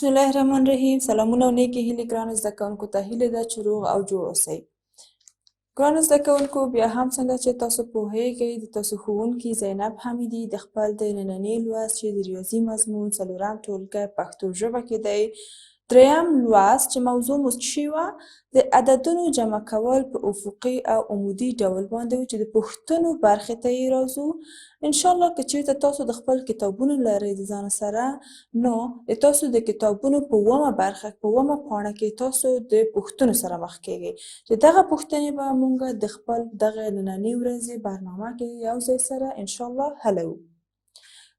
بسم الله الرحمن الرحیم. سلامونه او نیکې هیلې ګرانو زده کوونکو ته. هیله ده چې روغ او جوړ اوسئ. ګرانو زده کوونکو، بیا هم څنګه چې تاسو پوهیږئ، د تاسو ښوونکي زینب حمیدي د خپل د ننني لوست چې د ریاضي مضمون څلورم ټولګی پښتو ژبه کې دی، دریم لوست چې موضوع مو څه وه، د عددونو جمع کول په افقي او عمودي ډول باندې و، چې د پوښتنو برخې ته یې راځو. انشاءالله که چېرته تاسو د خپل کتابونو لرئ د ځانه سره، نو د تاسو د کتابونو په اوومه برخه، په اوومه پاڼه کې تاسو د پوښتنو سره مخ کېږئ، چې دغه پوښتنې به مونږ د خپل دغه نننۍ ورځې برنامه کې یو ځای سره انشاءالله حلوو.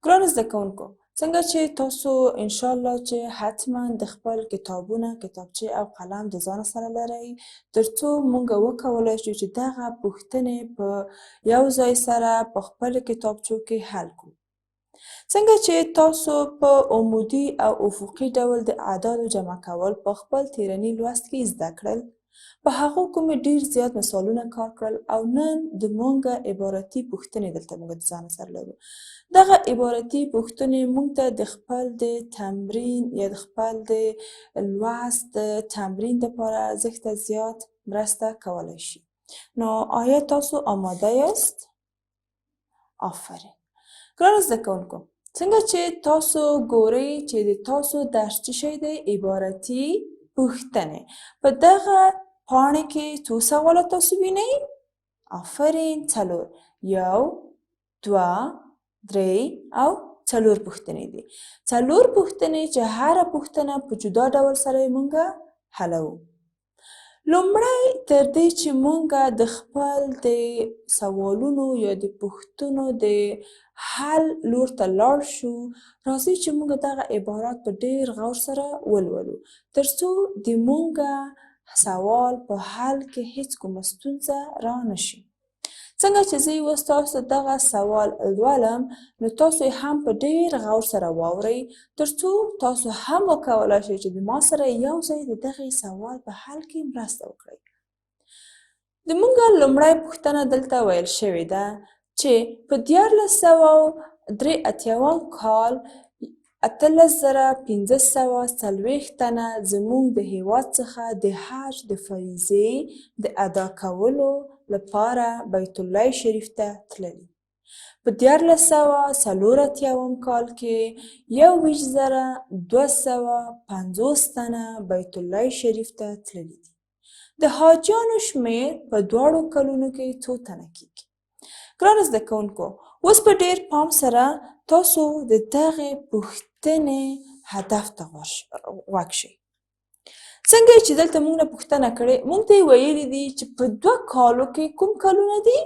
ګرانو زده کوونکو، څنګه چې تاسو انشاءالله چې حتما د خپل کتابونه، کتابچې او قلم د ځانه سره لرئ، ترڅو مونږ وکولای شو چې دغه پوښتنې په یو ځای سره په خپل کتابچو کې حل کړو. څنګه چې تاسو په عمودي او افقي ډول د اعدادو جمع کول په خپل تیرني لوست کې زده کړل، په هغو کې مې ډیر زیات مثالونه کار کړل، او نن د مونږ عبارتي پوښتنې دلته مونږ د ځانه سره لرو. دغه عبارتي پوښتنې مونږ ته د خپل د تمرین یا د خپل د لوست د تمرین لپاره زښته زیات مرسته کولی شي. نو آیا تاسو آماده یاست؟ آفرین. ګرانو زده کوونکو، څنګه چې تاسو ګورئ چې د تاسو درس څه شی دی، عبارتي پوښتنې. په دغه پاڼې کې څو سواله تاسو وینئ؟ آفرین، څلور. یو، دوه، درې او څلور پوښتنې دي. څلور پوښتنې چې هره پوښتنه په جدا ډول سره یې مونږ حلوو. لومړی، تر دې چې مونږ د خپل د سوالونو یا د پوښتنو د حل لور ته لاړ شو، راځئ چې مونږ دغه عبارات په ډیر غور سره ولولو، ترڅو د مونږ سوال په حل کې هیڅ کومه ستونزه را نشي. څنګه چې زه اوس تاسو دغه سوال لولم، نو تاسو یې هم په ډیر غور سره واورئ، ترڅو تاسو هم وکولای شئ چې د ما سره یو ځای د دغې سوال په حل کې مرسته وکړئ. د مونږ لومړی پوښتنه دلته ویل شوې ده چې په 1383 کال 18,540 تنه زموږ د هیواد څخه د حج د فریضې د ادا کولو لپاره بیت الله شریف ته تللي. په 1384 کال کې 21,250 تنه بیت الله شریف ته تللي دي. د حاجیانو شمېر په دواړو کلونو کې څو تنه کیږي؟ ګرانو زده کوونکو، اوس په ډیر پام سره تاسو د دغې پوښتنې هدف ته غوږ شئ. څنګه چې دلته مونږ نه پوښتنه کړې، مونږ ته یې ویلي دي چې په دوه کالو کې، کوم کلونه دي؟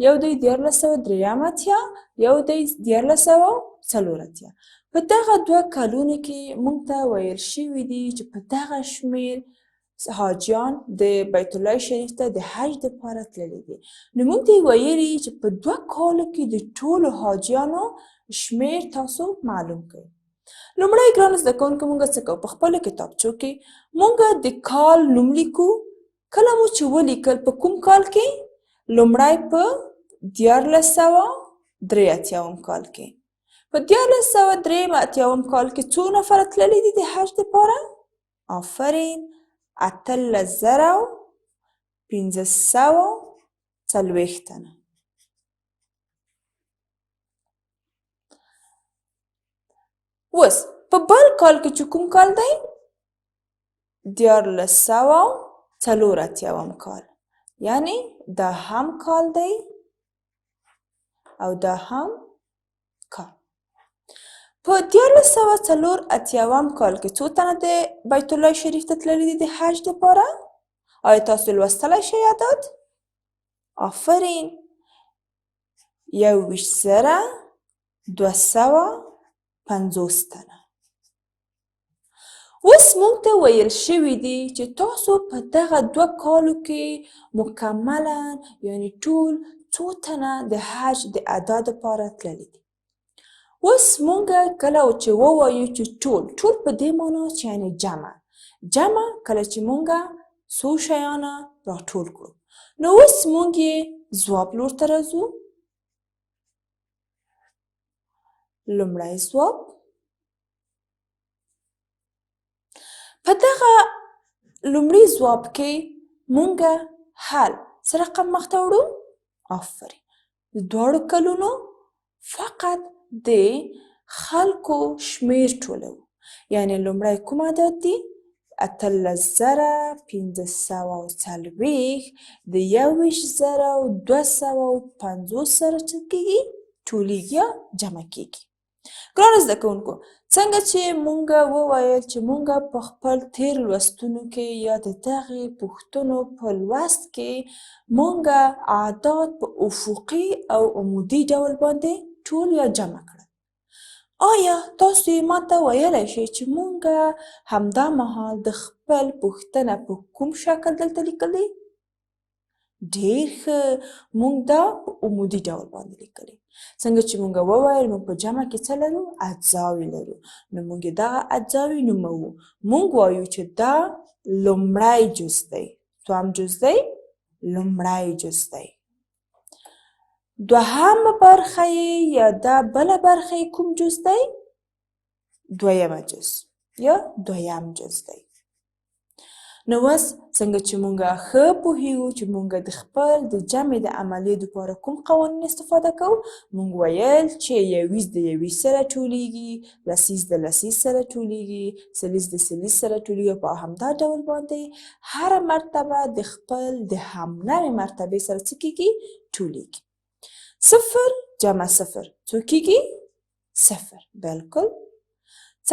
یو دی 1383، یو دی 1384. په دغه دوه کلونو کې مونږ ته ویل شوي دي چې په دغه شمېر حاجیان د بیت الله شریف ته د حج دپاره تللي دي. نو موږ ته یې ویلي چې په دوه کالو کې د ټولو حاجیانو شمېر تاسو معلوم کړئ. لومړی ګرانو زده کوونکو، موږ څه کوو؟ په خپلو کتابچو کې موږ د کال نوم لیکو. کله مو چې ولیکل په کوم کال کې، لومړی په 1383 کال کې. په 1383 کال کې څو نفره تللي دي د حج دپاره؟ آفرین، 18,540 تنه. اوس په بل کال کې چې کوم کال دی، 1384 کال، یعنی دا هم کال دی او دا هم کال. په 1384 کال کې څو تنه د بیت الله شریف ته تللي دي د حج دپاره؟ آیا تاسو لوستلی شئ عدد؟ آفرین، 21,250 تنه. اوس موږ ته ویل شوي دي چې تاسو په دغه دوه کالو کې مکملا، یعنی ټول څو تنه د حج د ادا دپاره تللي دي. اوس مونږ کله چې ووایو چې ټول، ټول په دې معنا چې یعنی جمع، جمع کله چې مونږ څو شیانه راټول کړو، نو اوس مونږ یې ځواب لور ته راځو. لومړی ځواب، په دغه لومړي ځواب کې مونږ حل څه رقم مخته وړو؟ آفرین، د دواړو کلونو فقط د خلکو شمیر ټولوو. یعنی لومړی کوم عدد دی؟ 18540 د 21250 سره څه کېږي؟ ټولېږي یا جمع کېږي. ګرانو زده کوونکو، څنګه چې مونږ وویل چې مونږ په خپل تیر لوستونو کې یا د دغې پوښتنو په لوست کې مونږ اعداد په افقي او عمودي ډول باندې ټول یا جمع کړل. آیا تاسو یې ماته ویلی شئ چې مونږ همدا مهال د خپل پوښتنه په کوم شکل دلته لیکلې؟ ډیر ښه، مونږ دا په عمودي ډول باندې لیکلې. څنګه چې مونږ وویل مونږ په جمع کې څه لرو؟ اجزاوې لرو. نو مونږ دغه اجزاوې نوموو. مونږ وایو چې دا لومړی جز دی. څوام جز دی؟ لومړی جز دی. دوهمه برخه یې یا دا بله برخه یې کوم جز دی؟ دویمه جز یا دویم جز دی. نو اوس څنګه چې مونږ ښه پوهیږو چې مونږ د خپل د جمع د عملیې دپاره کوم قوانین استفاده کوو، مونږ ویل چې یویز د یویز سره ټولیږي، لسیز د لسیز سره ټولیږي، سلیز د سلیز سره ټولیږي. په همدا ډول باندې هره مرتبه د خپل د همنوې مرتبې سره څه کیږي؟ ټولیږي. 0 جمع 0 څو کیږي؟ 0. بالکل.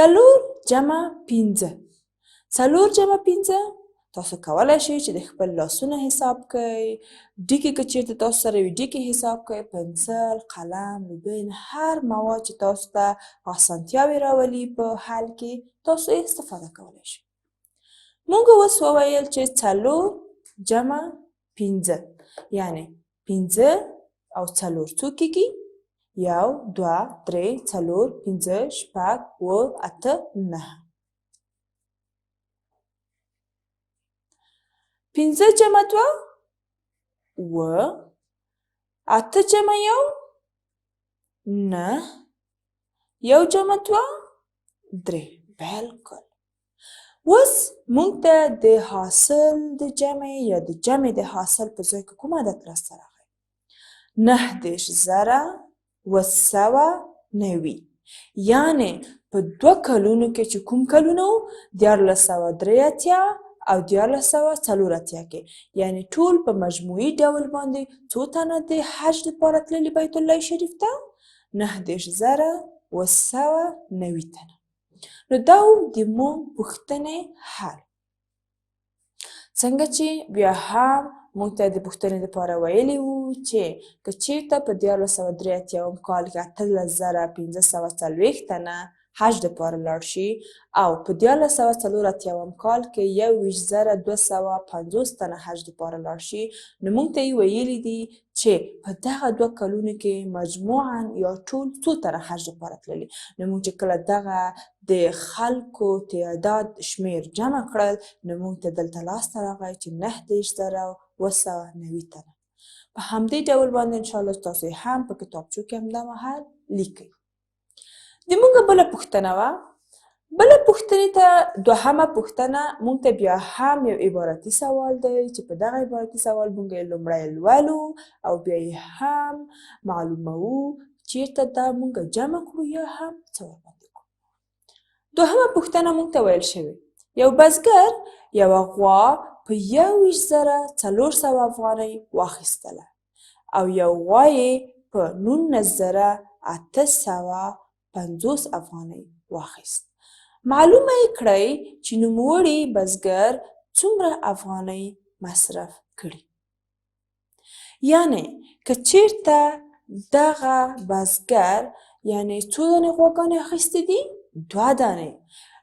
4 جمع 5، 4 جمع 5 تاسو کولی شئ چې د خپل لاسونه حساب کړئ، ډیکې که چیرته تاسو سره وي ډیکې حساب کړئ، پنسل، قلم، لوبین، هر مواد چې تاسو ته اسانتیاوې راولي په حل کې تاسو یې استفاده کولی شئ. موږ اوس وویل چې 4 جمع 5 یعنی 5 او 4 څو کیږي؟ 1 2 3 4 5 6 7 8 9. 5 جمع 2 7، 8 جمع 1 9، 1 جمع 2 3. بالکل. اوس موږ ته د حاصل د جمع یا د جمع د حاصل په ځای کې کوم عدد لاسته راغی؟ 19790. یعنی په دوه کلونو کې چې کوم کلونه وو، 1383 او 1384 کې، یعنی ټول په مجموعي ډول باندې څو تنه د حج لپاره تللي بیت الله شریف ته؟ 19790 تنه. نو دا و د موږ پوښتنې حل. څنګه چې بیا هم موږ ته د پوښتنې لپاره ویلي وو چې که چیرته په 1383 کال کې 18540 تنه حج دپاره لاړ شي او په 1384 کال کې 21250 تنه حج دپاره لاړ شي، نو موږ ته یې ویلي دي چې په دغه دوه کلونو کې مجموعاً یا ټول څو تنه حج دپاره تللي. نو موږ چې کله دغه د خلکو تعداد شمیر جمع کړل، نو موږ ته دلته لاسته راغی چې 19790 تنه. په همدې ډول باندې انشاءالله تاسو یې هم په کتابچو کې همدا مهال لیکئ. د موږ بله پوښتنه وه. بله پوښتنې ته دوهمه پوښتنه موږ ته بیا هم یو عبارتي سوال دی چې په دغه عبارتي سوال موږ یې لومړی لولو او بیا یې هم معلوموو چیرته دا موږ جمع کړو یا هم څه ورباندې کړو. دوهمه پوښتنه موږ ته ویل شوې، یو بزګر یوه غوا په 21400 افغانۍ واخیستله او یو غوا یې په 19850 افغانۍ واخیست. معلومه یې کړئ چې نوموړي بزګر څومره افغانۍ مصرف کړي. یعنی که چیرته دغه بزګر یعنی څو دانې غواګانې اخیستې دي؟ دوه دانې.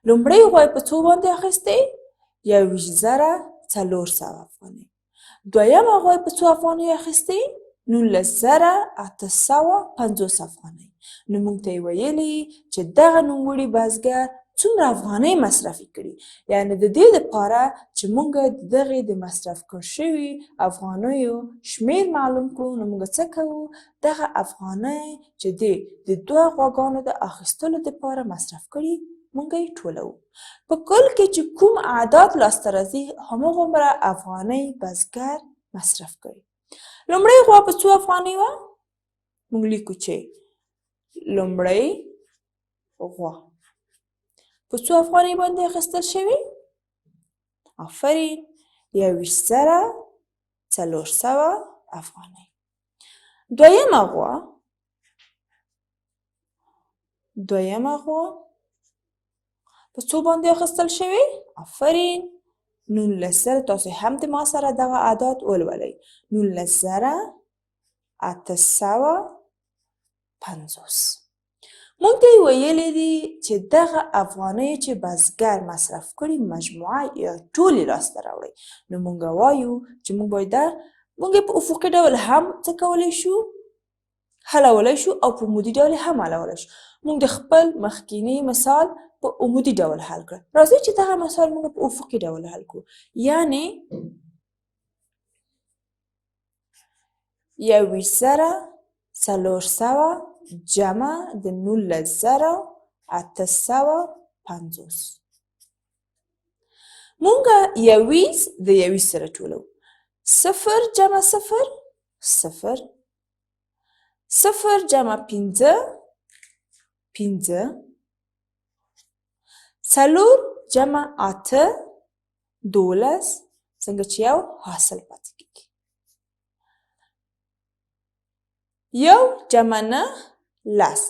لومړۍ غوا یې په څو باندې اخیستې؟ 21400 افغانۍ. دویمه غوا یې په څو افغانۍ اخیستې؟ 19850 افغانۍ. نو موږ ته یې ویلي چې دغه نوموړي بزګر څومره افغانۍ مصرفې کړي. یعنی د دې دپاره چې موږ د دغې د مصرف کړ شوي افغانیو شمیر معلوم کړو، نو موږ څه کوو؟ دغه افغانۍ چې دی د دوه غواګانو د اخیستلو دپاره مصرف کړي مونږ یې ټولوو. په کل کې چې کوم اعداد لاسته راځي همغومره افغانۍ بزګر مصرف کړي. لومړۍ غوا په څو افغانۍ وه؟ مونږ لیکو چې لومړۍ غوا په څو افغانۍ باندې اخیستل شوې؟ آفرین، 21400 افغانۍ. دویمه غوا، دویمه غوا په څو باندې اخیستل شوې؟ آفرین، 19000. تاسو هم د ما سره دغه اعداد ولولئ، 19850. مونږ ته یې ویلي دي چې دغه افغانۍ چې بزګر مصرف کړي مجموعه یا ټولې لاسته راوړئ. نو مونږ وایو چې مونږ باید دا مونږ په افقي ډول هم څه کولی شو، حلولی شو، او په عمودي ډول هم حلولی شو. مونږ د خپل مخکیني مثال په عمودي ډول حل کړ. راځئ چې دغه مثال مونږ په افقي ډول حل کړو، یعنې 21400 جمع د 19850. مونږ 21 د 21 سره ټولو، 0 جمع 0 0، 0 جمع 5 5، 4 جمع 8 12، څنګه چې یو حاصل پاتې کېږي. 1 جمع 9 10،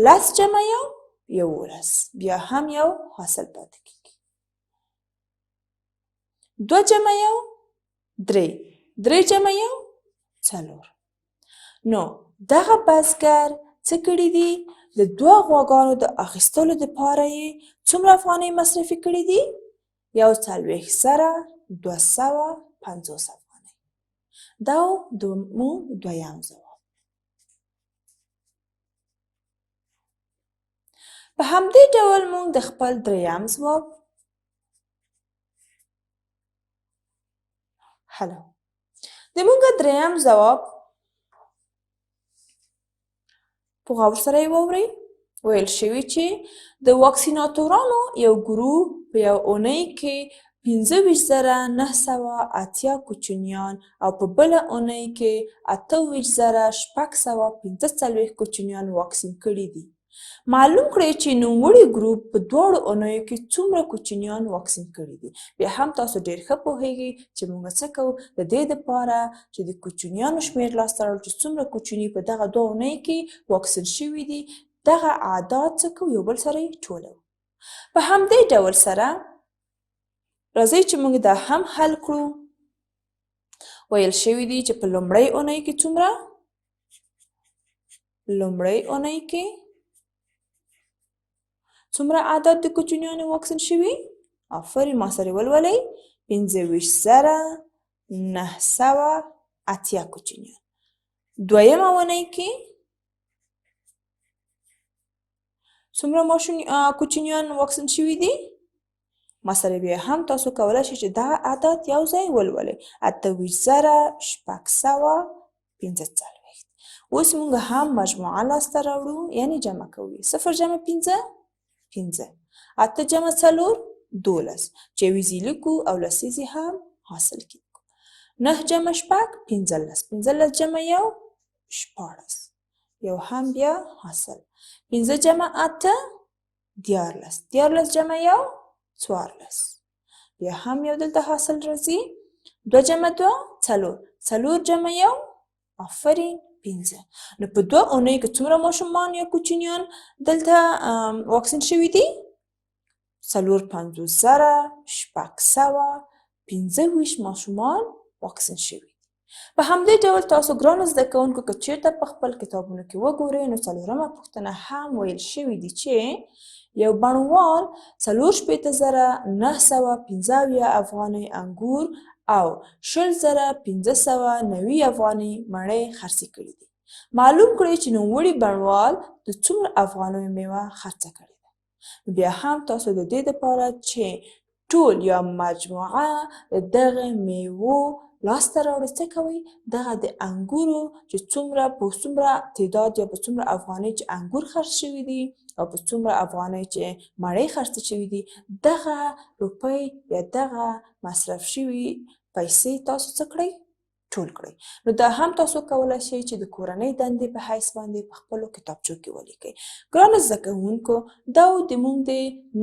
10 جمع 1 11، بیا هم یو حاصل پاتې کېږي. 2 جمع 1 3، 3 جمع 1 4. نو دغه بزګر څه کړي دي؟ د دوه غواګانو د اخیستلو دپاره یې څومره افغانۍ مصرفې کړي دي؟ 241,250 افغانۍ. دا د موږ دویم ځواب. په همدې ډول موږ د خپل دریم ځواب حلو. د موږ دریم ځواب په غور سره یې واورئ. ویل شوي چې د واکسیناتورانو یو ګروپ په یو اونۍ کې 25980 کوچنیان او په بله اونۍ کې 28645 کوچنیان واکسین کړي دي. معلوم کړئ چې نوموړي ګروپ په دواړو اونیو کې څومره کوچنیان واکسین کړي دي. بیا هم تاسو ډېر ښه پوهیږئ چې موږ څه کوو. د دې دپاره چې د کوچنیانو شمېر لاسته راوړو چې څومره کوچني په دغه دوه اونیو کې واکسین شوي دي، دغه اعداد څه کوو، یو بل سره یې ټولوو. په همدې ډول سره راځئ چې موږ دا هم حل کړو. ویل شوي دي چې په لومړۍ اونۍ کې څومره، لومړۍ اونۍ کې څومره اعداد د کوچنیانو واکسین شوي؟ آفرین، ما سره ولولئ، 25980 کوچنیان. دویمه اونۍ کې څومره کوچنیان واکسین شوي دي؟ ما سره بیا هم تاسو کولی شئ چې دا اعداد یو ځای ولولئ، 28645. اوس موږ هم مجموعه لاسته راوړو، یعنې جمع کوو. 0 جمع 5 5، 8 جمع 4 12، چې یویزې لیکو او لسیزې هم حاصل کیږي. 9 جمع 6 15، 15 جمع 1 16، یو هم بیا حاصل. 5 جمع 8 13، 13 جمع 1 14، بیا هم یو دلته حاصل راځي. 2 جمع 2 4، 4 جمع 1 آفرین 5. نو په دوه اونیو کې څومره ماشومان یا کوچنیان دلته واکسین شوي دي؟ 450,625 ماشومان واکسین شوي دي. په همدې ډول تاسو ګرانو زده کوونکو که چیرته په خپل کتابونو کې وګورئ نو څلورمه پوښتنه هم ویل شوي دي چې یو بڼوال 64,975 افغانۍ انګور او 20,590 افغانۍ مڼې خرڅې کړې دي. معلوم کړئ چې نوموړي بڼوال د څومره افغانیو میوه خرڅه کړې ده. بیا هم تاسو د دې لپاره چې ټول یا مجموعه د دغه میوو لاسته راوړئ. څه کوئ؟ دغه د انګورو چې څومره په څومره تعداد یا په څومره افغانۍ چې انګور خرڅ شوي دي او په څومره افغانۍ چې مړۍ خرڅې شوي دي، دغه روپۍ یا دغه مصرف شوي پیسې تاسو څه کړئ؟ ټول کړئ. نو دا هم تاسو کولای شئ چې د کورنۍ دندې په حیث باندې په خپلو کتابچو کې ولیکئ. ګرانو زده کوونکو، دا و د مونږ د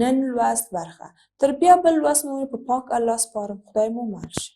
نن لوست برخه. تر بیا بل لوست مو په پاک الله سپارم. خدای مو مل شه.